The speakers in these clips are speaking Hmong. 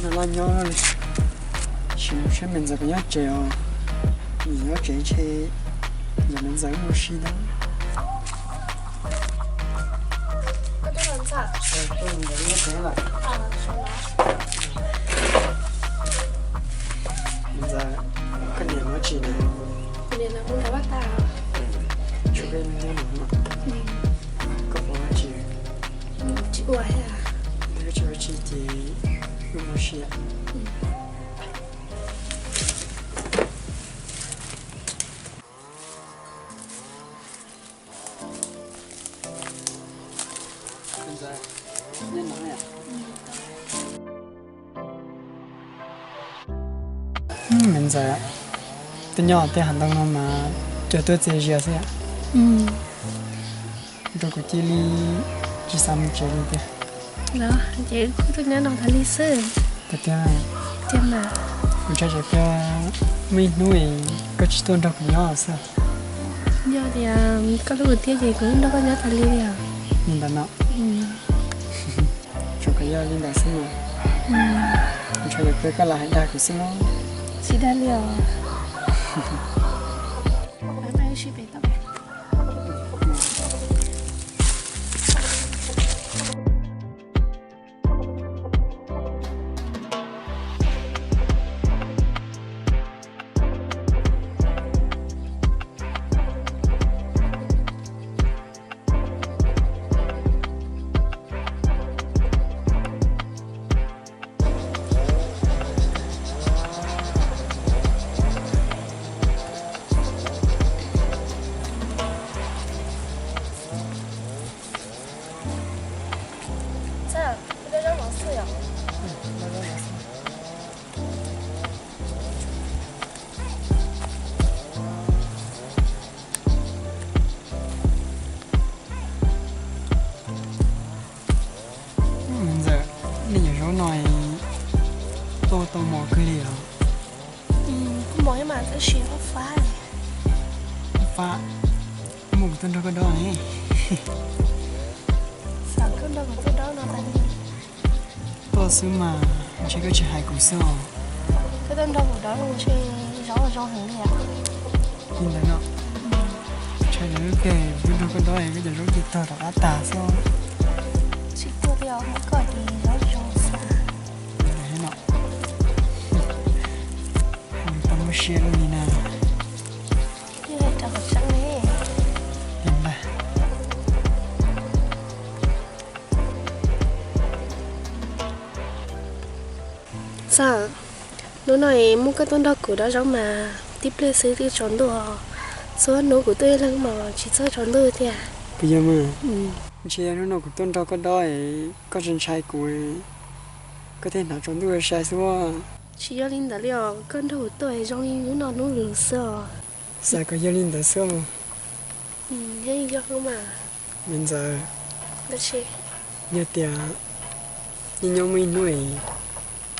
Laj nyob li, sim mus saib me ntxawm puas nyob tsev os. Nyob tsev ntshe yog me ntxawm mus si ntag. Me ntxawm, koj niam mus tsev na? Tshuav koj nyob no, koj puas ua tsi? Tsis ua, tsis ua tsi ces wb mus si. Me ntxawm, tuaj nyob tej hav ntoo no mas cov tuaj txias zias xwb. Rau kuv cia li tsis xav mus tsev li tiag. Ces kuj tuaj nyob no tas li xwb. Tiag tiag. Kuv ntshai tsam muaj ib hnub koj tsis tuaj nrog kuv nyob xwb. Yog tias koj hlub kuv tiag ces kuv nrog koj nyob tas li li os. Li ntawd no. Tsuas kom yog li ntawd xwb mas. Ntshai yuav peb koj lam hais dag kuv xwb los. Tsis dag li os. Ntxawm, nej cov zaub no tuaj tau mos kawg li os. Kuj mos mas tab sis fab fab. Fab, muaj kuv tuaj nrog koj dob ne. Xav koj nrog kuv tuaj dob no tas li. Tuaj xwb mas ntshe koj tsis hais kuv xwb os. Koj tuaj nrog kuv dob ntshe zaub zoo heev li. Li ntawd no, ntshai lawv lub keg, kuv tuaj nrog koj dob koj cov zaub cia tag rov qab tag xwb. Tsis tuaj li os, muaj koj ces zaub zoo xwb. Hais lus tau muaj sia luaj li na. Tiag mas. Xav, hnub no es muaj koj tuaj nrog kuv dob zaub mas tib pliag xwb twb tsaus ntuj. Txhua hnub kuv tuaj ib leeg mas tsis txog tsaus ntuj tiag. Puas yog mas? Ntshe yog hnub no kuv tuaj nrog koj dob es koj ntshai ntshai kuv, koj thiaj hnov tsaus ntuj sai xwb. Tsis yog li ntawd li os, koj nrog kuv tuaj zoo li hnub no hnub lus xwb os. Xav kom yog li ntawd xwb. Yog mas. Me ntxawm, yog tias nyob nyob muaj ib hnub es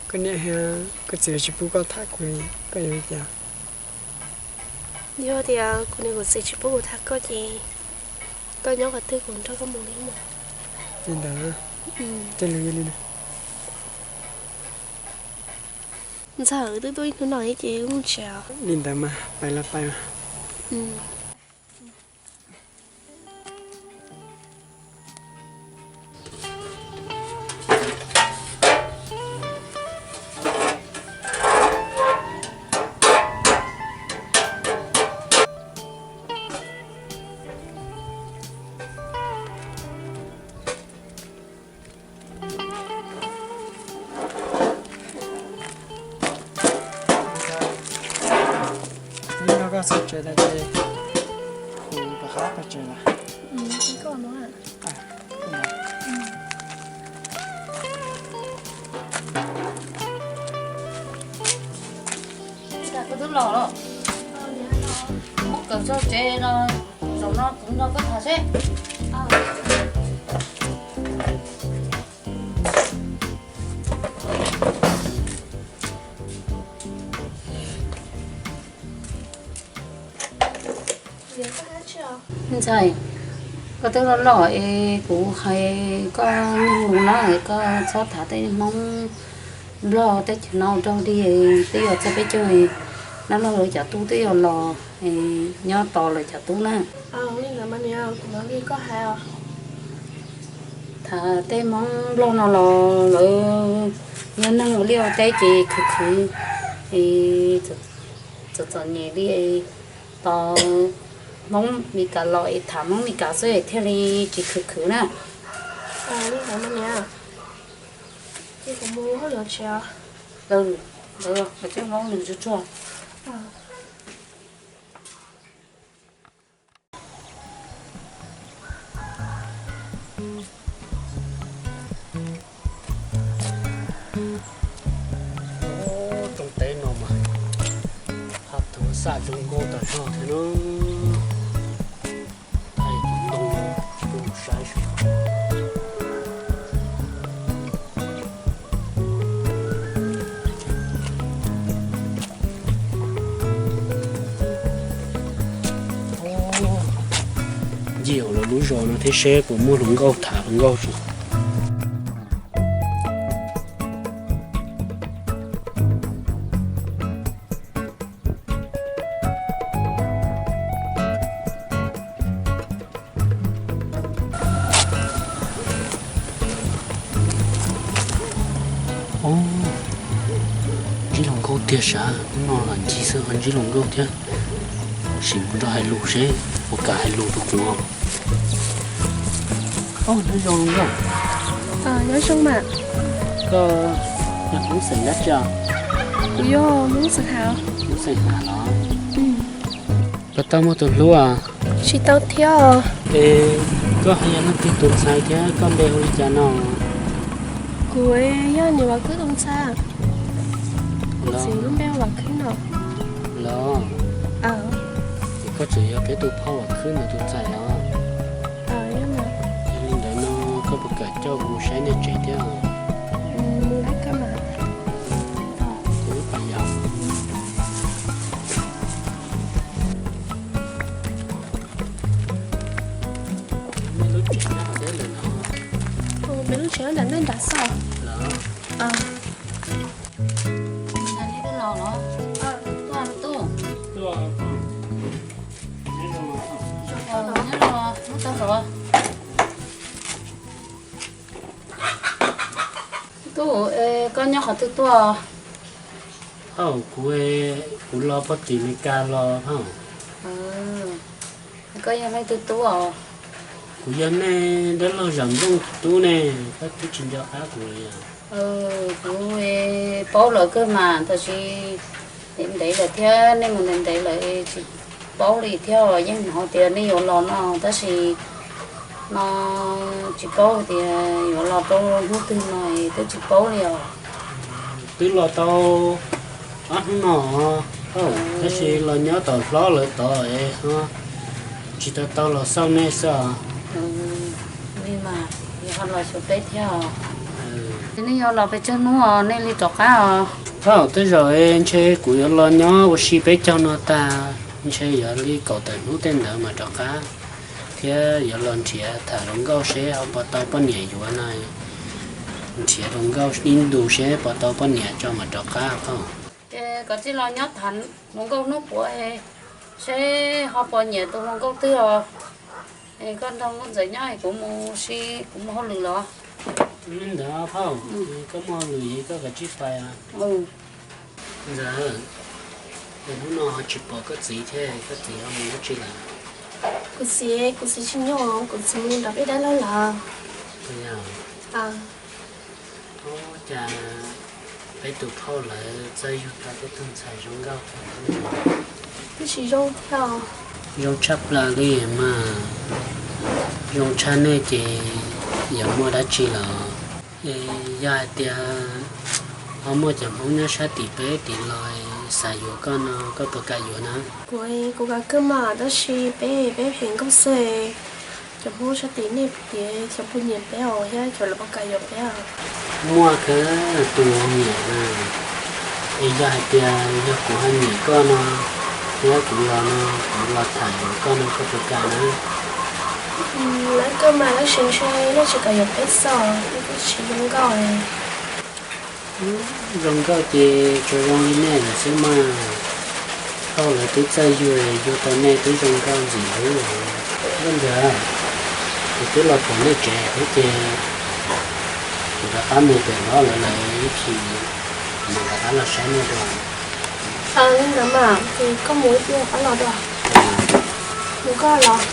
koj niam thiab koj txiv tsis pub koj tham kuv li, koj yuav ua cas? Yog tias kuv niam kuv txiv tsis pub kuv tham koj ces koj nyob qhov twg kuv nrog koj mus li mas. Li ntawd, tej lus yog li ntawd. Ntxawm, twb tuaj ib hnub no ces wb mus tsev os. Li ntawd mas pais los pais. Twb nrog koj txog tsev lawm ces kuv rov qab pais tsev lawm. Koj twb los los, muab kawm txog tsev no, zaum no kuv nrog koj tham seb. Ntxawm, koj twb los los es kuv hais koj mus na, koj txhob tham tej Hmoob Nplog teb chaws no raug dig, twb yog txog peb caug, nab log lawv cov tub twb yog los nyob tos lawv cov tub na. Tham tej Hmoob Nplog no los lawv yog neeg ua liaj ua teb ces khwv khwv, es txom txom nyem li, tos Hmoob Mes Kas los es tham Hmoob Mes Kas xwb es thiaj li tsis khwv khwv na. Rooj teb no mas hab tug xaj zoo nkauj tag zog thiab na. Thaij tus ntoo no tsis pub mus saib. Ncig hauv lawv lub zos no thiab seb puas muaj hluas nkauj tham hluas nkauj tso. Ntsib hluas nkauj tiag sav, hnub no los ncig xwb ho ntsib hluas nkauj thiab. Sim mus nrog hais lus seb puas kam hais lus rau kuv. Nyob zoo hluas nkauj. Nyob zoo mas. Koj yog Hmoob xeem dab tsi? Kuv yog Hmoob xeem Ham. Hmoob xeem Ham los? Puas tau muaj tus hlub? Tsis tau thiab. Es koj ho yog leej twg tus ntxhais thiab koj npe hu li cas no? Kuv yog niam Vam Khwb tus ntxhais. Kuv txiv lub npe hu Vam Khwb no. Los, es koj tseem yog peb tus phauj Vam Khwb no tus ntxhais los? Yog li ntawd no koj puas kam coj kuv mus saib nej tsev thiab? Kuv lub pas yau. Peb lub tsev nyob nram ntej nrad xwb los? Tub, koj nyob qhov twg tuaj? Phauj, kuv, kuv los pog tim Mes Kas los phauj. Koj yog leej twg tub os? Kuv yog nej dab laug Zam Nplooj tus tub ne, koj twb tsis nco qab kuv li. Kuv paub lawm kawg mas, tab sis ntev ntev lawm thiab, nej mus ntev ntev lawm tsis paub li thiab, yeej hnov tias nej yuav los no tab sis no tsis paub tias yuav los rau hnub twg no twb tsis paub li os. Twb los tau ob hnub no, tab sis los nyob tom hlob lawv tod es tsis tau tau los xauj nej xwb os. Li mas, ho los xyuas peb thiab os. Ces nej yuav los pes tsawg hnub os nej li rov qab os? Phauj, tej zaum ntshe kuv yuav los nyob ua si peb caug no tag, ntshe yuav li kaum tawm hnub tej ntawd mas rov qab, thiab yuav los nrhiav tham hluas nkauj seb ho puas tau poj niam yuav no, nrhiav hluas nkauj ib ntus seb puas tau poj niam tso mas rov qab phauj. Ces koj cia li los nyob tham hluas nkauj hnub puav seb ho puas nyiam tus hluas nkauj twg os. Koj nrog nkauj ntxawm nyob es kuv mus si, kuv mus hauj lwm los. Li ntawd phauj, koj mus hauj lwm es koj kav tsij pais. Ntxawm, hnub no ho tsis pom koj txiv thiab, koj txiv ho mus dab tsi lawm? Kuv txiv, kuv txiv tsis nyob, kuv txiv mus nrog peb dab laug lawm. Ua cas peb tus phauj lawv txawj yug tau tej tug ntxhais zoo nkauj, twb tsis zoo thiab. Zoo tshaj plaws li mas, zoo tshaj nej ces yuav muaj dab tsi los? Es yog hais tias ho muaj cov Hmoob nyob sab tim peb tim los xav yuav koj no koj puas kam yuav na? Kuv, kuv kam kawg mas, tab sis peb, peb phem nkauj xwb. Cov Hmoob sab tim nej tias cov puas nyiam peb os thiab cov lawv puas kam yuav peb os? Muaj kawg tus nyiam na. Es yog hais tias yog kuv ho nyiam koj no, thiab kuv los no, kuv los tham yuav koj no koj puas kam na? Lawv kawg mas, tab sis ntshe nej tsis kam yuav peb xwb, peb twb tsis zoo nkauj. Zoo nkauj ces tsuas zoo li nej lawm xwb mas. Thauj lawv twb txawj yug, yug tau nej twb zoo nkauj ntxim hlub. Nkauj Ntxawm, kuv twb los pom nej tsev thiab ces kuv rov qab mus pem no lawv lawv ib chim, kuv mam rov qab los saib nej dua. Li ntawd mas ces koj mus ib pliag rov qab los dua. Mus koj los.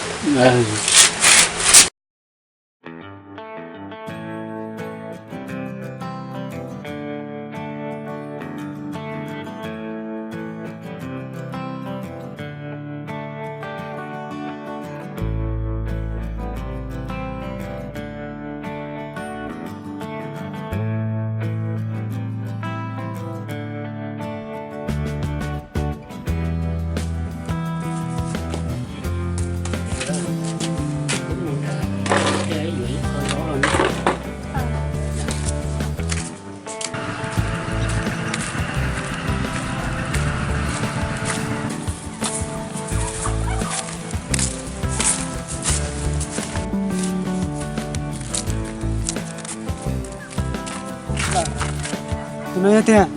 Tus no yog tiag.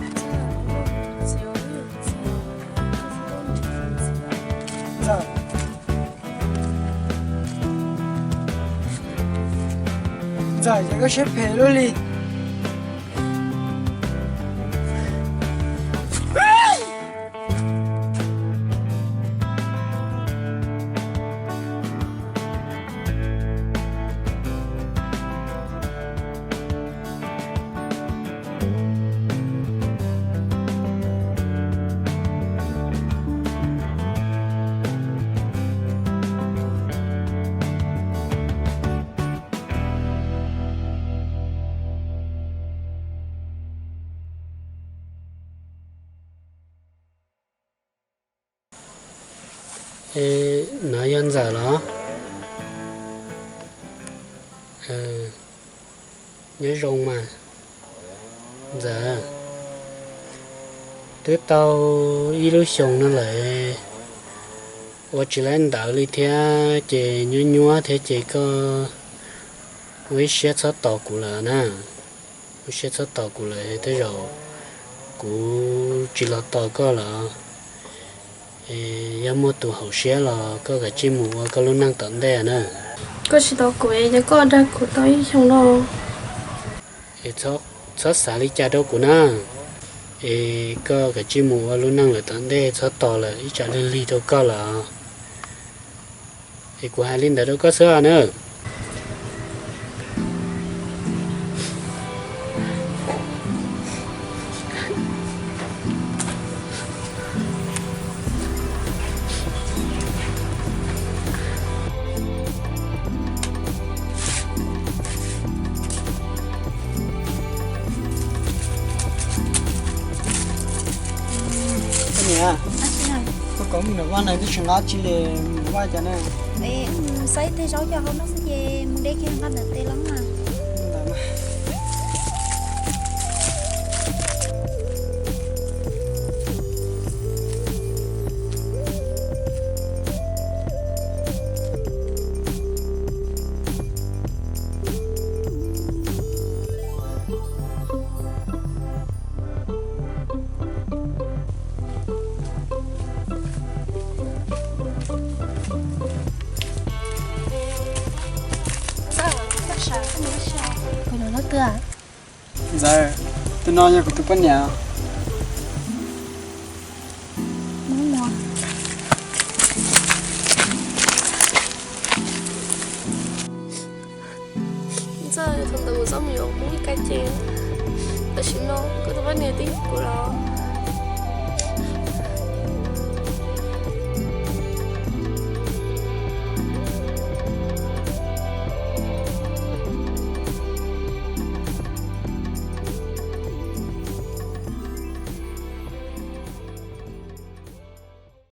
Ntxawm, ces koj siab phem luaj li. No yog Ntxawm los? Nyob zoo mas Ntxawm. Twb tau ib lub xyoos no lawm, ua tsis laib ntawv li thiab ces nyuab nyuab thiab ces koj ua ib siab txhob tos kuv lawm na. Ua siab txhob tos kuv lawm, tej zaum kuv tsis los tos koj lawm. Yog muaj tus haum siab los koj kav tsij mus ua koj lub neej tom ntej na. Koj tsis tos kuv es koj dag kuv tau ib xyoos no. Es txhob xav li cas rau kuv na. Es koj kav tsij mus ua lub neej lawm tom ntej, txhob tos lawm, ib tsam lig lig rau koj lawm. Es kuv hais li ntawd rau koj xwb na. Koj niam, koj kom mus nram vaj na, twb tsis nqa tsi li, mus nram vaj cas na? Xaib tej zaub coj hau no xwb ces mus de kiag nqa ntawm tes los mas. Ntxawm, tus no yog kuv tus poj niam. Ntxawm, thaum ntawd kuv txoj me nyuam kub ib ka ces, tam sim no kuv tus poj niam twb yug kuv lawm.